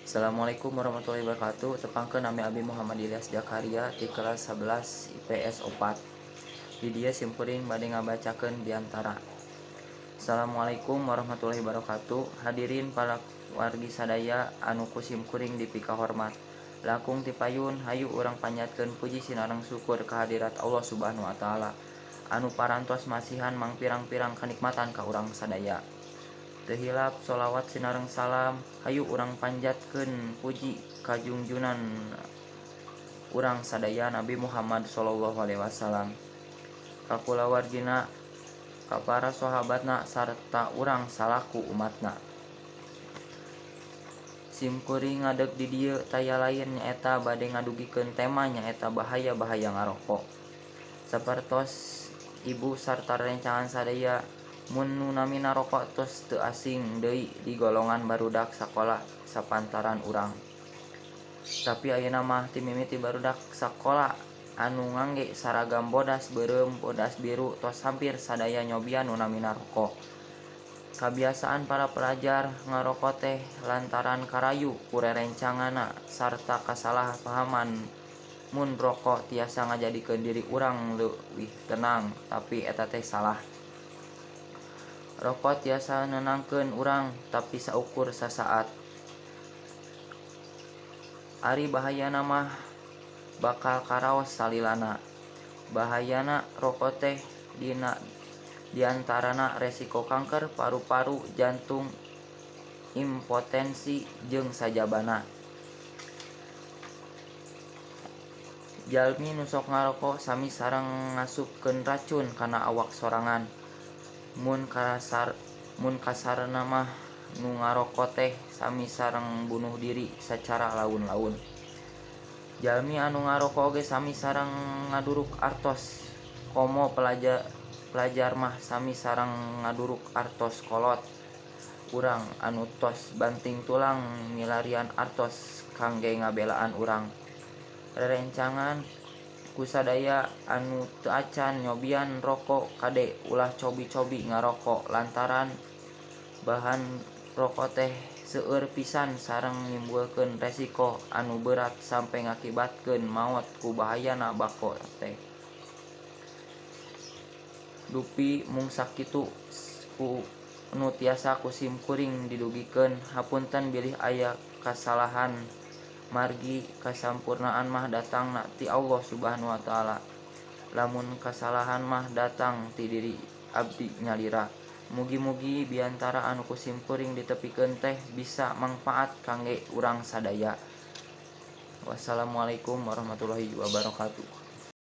Assalamualaikum warahmatullahi wabarakatuh. Tepangkeun, nami abdi Muhammad Ilyas Jakaria ti kelas 11 IPS 4. Di dieu simkuring bade ngabacakeun biantara. Assalamualaikum warahmatullahi wabarakatuh. Hadirin para wargi sadaya anu ku simkuring dipikahormat. Langkung ti payun, hayu urang panjatkeun puji sinareng syukur kehadirat Allah Subhanahu wa Taala anu parantos masihan mangpirang-pirang kanikmatan ka urang sadaya. Teu hilap sholawat sinareng salam hayu urang panjatkeun puji ka junjunan urang sadaya, Nabi Muhammad Shallallahu Alaihi Wasallam, ka kulawargina, ka para sahabatna, sarta urang salaku umatna. Simkuring ngadeg di dieu taya lain nyaeta bade ngadugikeun tema, nyaeta bahaya-bahaya ngaroko. Sapertos ibu sarta rerencangan sadaya, mun nu namina roko tos teu asing deui di golongan barudak sakola sapantaran urang. Tapi ayeuna mah ti mimiti barudak sakola anu ngangge saragam bodas beureum, bodas biru, tos hampir sadaya nyobian nu namina roko. Kabiasaan para pelajar ngaroko teh lantaran karayu ku rerencanganna sarta kasalahpahaman mun roko tiasa ngajadikeun diri urang leuwih tenang, tapi eta teh salah. Roko tiasa nenangkeun urang, tapi saukur sasaat. Ari bahayana mah bakal karaos salilana. Bahayana roko teh dina diantarana resiko kanker paru-paru, jantung, impotensi, jeung sajabana. Jalmi nu sok ngaroko sami sareng ngasupkeun racun kana awak sorangan. Mun kasarna mah nu ngaroko teh sami sareng bunuh diri sacara laun-laun. Jalmi anu ngaroko oge sami sareng ngaduruk artos, komo pelajar mah sami sareng ngaduruk artos kolot urang anu tos banting tulang milarian artos kangge ngabelaan urang. Rerencangan ku sadaya anu teu acan nyobian roko, kade ulah cobi-cobi ngaroko lantaran bahan roko teh seueur pisan sareng nimbulkeun resiko anu berat sampe ngakibatkeun maot ku bahayana bako teh. Dupi mung sakitu nu tiasa ku simkuring didugikeun, hapunten bilih aya kasalahan, margi kasampurnaan mah datangna ti Allah Subhanahu wa Taala, lamun kasalahan mah datang ti diri abdi nyalira. Mugi-mugi biantara anu ku simkuring ditepikeun teh bisa mangpaat kangge urang sadaya. Wassalamualaikum warahmatullahi wabarakatuh.